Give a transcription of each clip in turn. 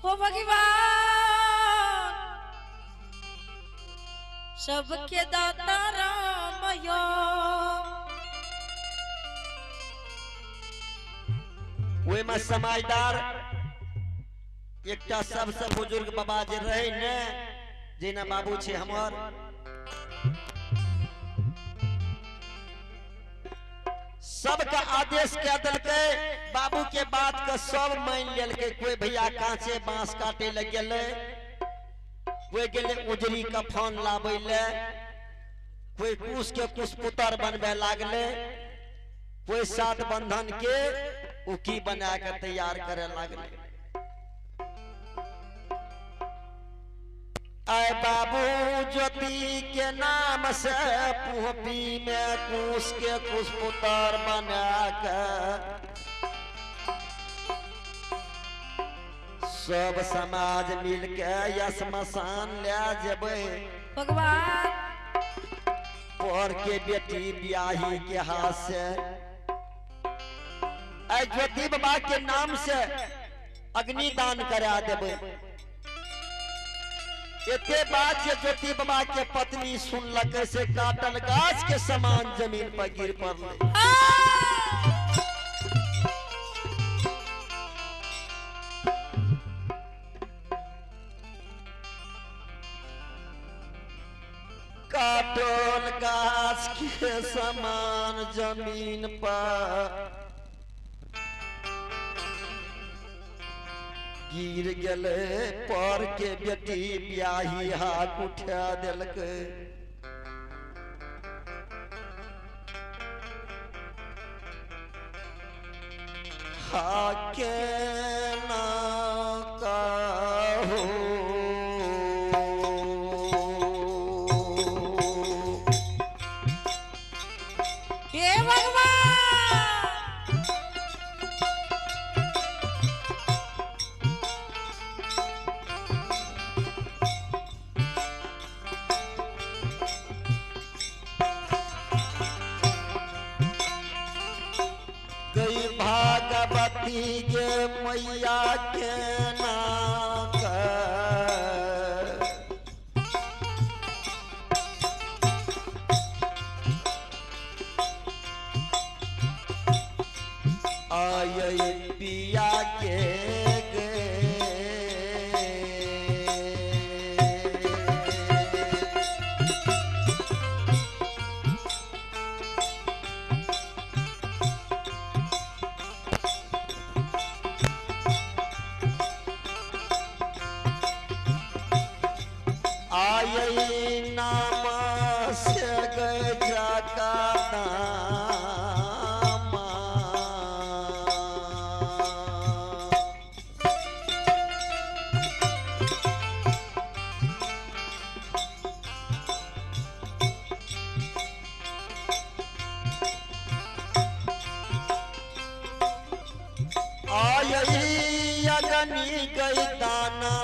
हो भगवान सबके दाता राम यो। ओहिमे समझदार एकटा सबसे बुजुर्ग बाबा जे रहे ने, जेना बाबू छे हमर, सबके आदेश कह देलकै, बाबू के बात के सब मान लेलकै। कोई भैया कांचे बांस काटे लग गेलै, कोई गेलै उजरी कफन लाबै ले, कोई कुश के कुशपुतर बनबे लागलै, कोई सात बंधन के उकी बना के तैयार करे लागलै। आय बाबू ज्योति के नाम से पुहपी में कुश के कुशपुतर बना के सब समाज मिल के श्मशान ले जेबै। भगवान पर के बेटी ब्याही के हाथ से आय ज्योति बाबा के नाम से अग्निदान करा देबै। एते बात जे ज्योति बाबा के पत्नी सुनलक से काटल गाछ के समान जमीन पर गिर पड़लै। काटल गाछ के समान जमीन पर गिर गेलै। पर के बेटी ब्याही हाथ उठा देलकै। हाके ना कहो हे भगवान। भागवती गे मैया के नाम आय पिया के गे। आय नाम से गजा नामा। आय अग्नि गई दाना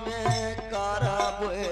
में करबे।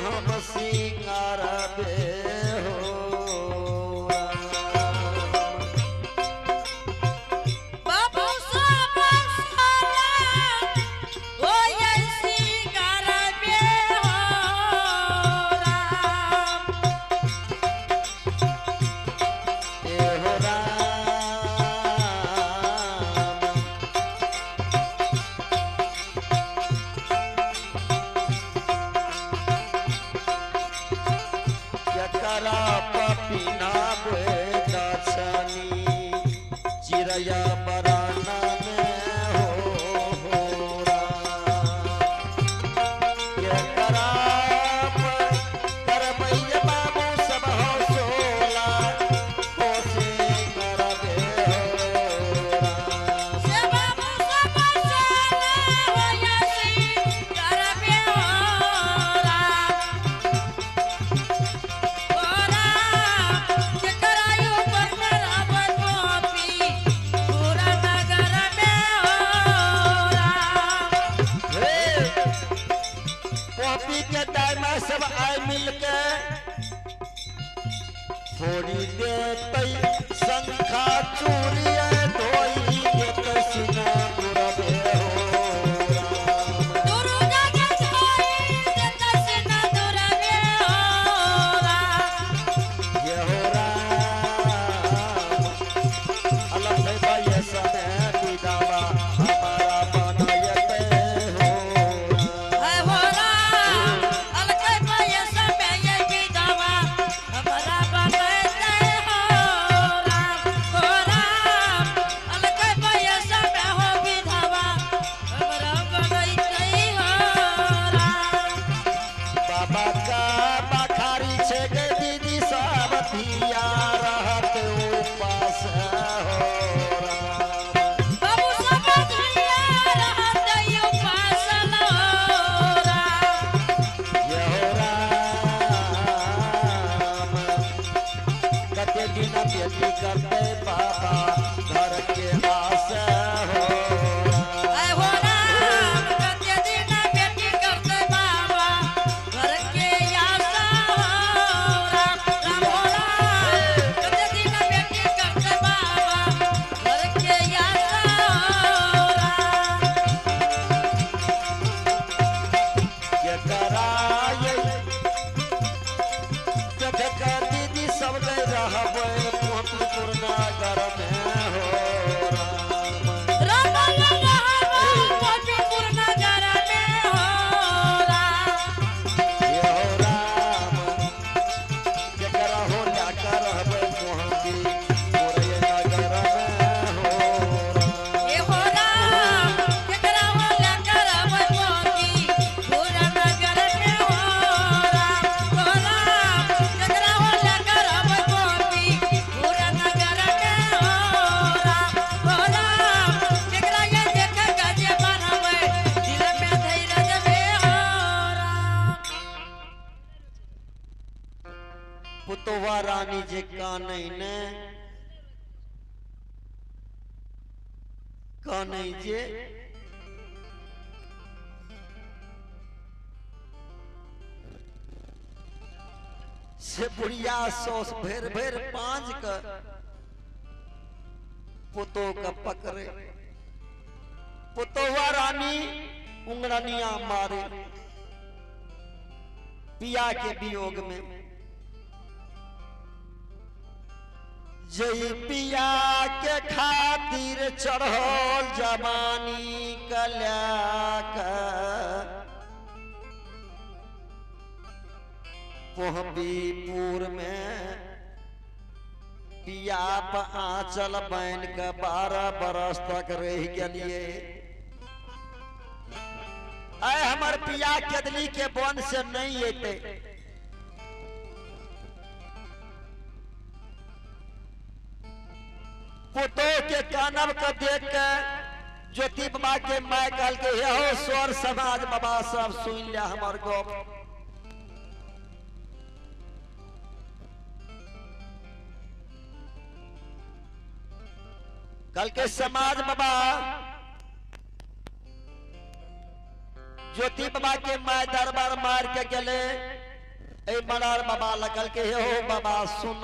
हम सिंगारबे हो राम। बाबू सब सोला ओ ये सिंगारबे हो राम। ए हो राम। जकरा पपिना दछनी चिड़ैया बराना में हो राम। जकरा करबै बाबू सब हो सोला कोसे करबे हो राम। से बाबू सब सोला ओ ये सिंगारबे हो राम। ओ राम केकरा ऊपर करब टोपी पूरा नगर में हो राम। हे कॉपी के टाइम सब आय मिल के फोड़ी देतै शंखा चूड़िया धोई देतै सिना पुरबे हो राम। दुर्गा के धोई देतै सिना दुरबे हो राम। ये हो राम। अलग भाई समय विदावा हमारा बनायते हो राम। है हो राम अलकै पैसा में ये विधवा हमारा बनैते हो राम। हो राम अलकै पैसा में हो विधवा हमारा बनैते हो राम। बाबा का बखारी छे गे दीदी सब धिया रहत उपास हो राम। बाबू सब धिया रहत उपासल हो राम। ये हो राम। कते दिन बेटी करते बाबा घर के आस हो राम। ऐ हो राम कते दिन बेटी करते बाबा घर के आशा हो राम। राम हो राम कते दिन बेटी करते बाबा घर के आशा हो राम। के कराये देख के दीदी सब गए रहबै मोतीपुर नगर में हो राम। राम रहबै मोतीपुर नगर में हो राम। ये हो राम। केकरा हो लाका रहबै मोहती मोरे नगर में हो राम। ए हो राम केकरा हो लेकर रहबै मोतीपुर नगर में हो राम। हो राम केकरा हो लेकर रहबै मोतीपुर नगर में हो राम। हो राम केकरा ये देख के जे बनबै दिल में धैर्य में हो राम। पुतोवा रानी जे कानै ने कानै जे से बुढ़िया सौस भरि भरि पाँज के पुतो के पकड़े। पुतोवा रानी उंगरनिया मारे पिया के वियोग में। जई पिया के खातिर चढ़ल जवानी कल्या पोहबीपुर में पिया पर आंचल बन के 12 बरस तक रह गेलिए। आय हमर पिया केदली के वन से नहीं एते। पुतोह के कानब के देख के ज्योति बाबा के my कहल के हे हो स्वर समाज बाबा सब सुन ले हमर गप। कल के समाज बाबा ज्योति बाबा के my दरबार मार के गेले। ए मरार बाबा लगल के हे हो बाबा सुन,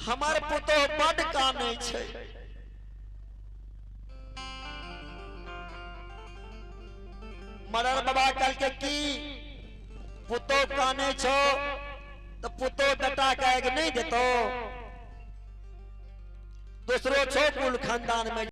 हमर पुतोह बड कानै छै। मरार बाबा कहलकै की पुतोह कानै छौ तो पुतोह बेटा के आगि नहीं देतो, दूसरो छो कुल खानदान में।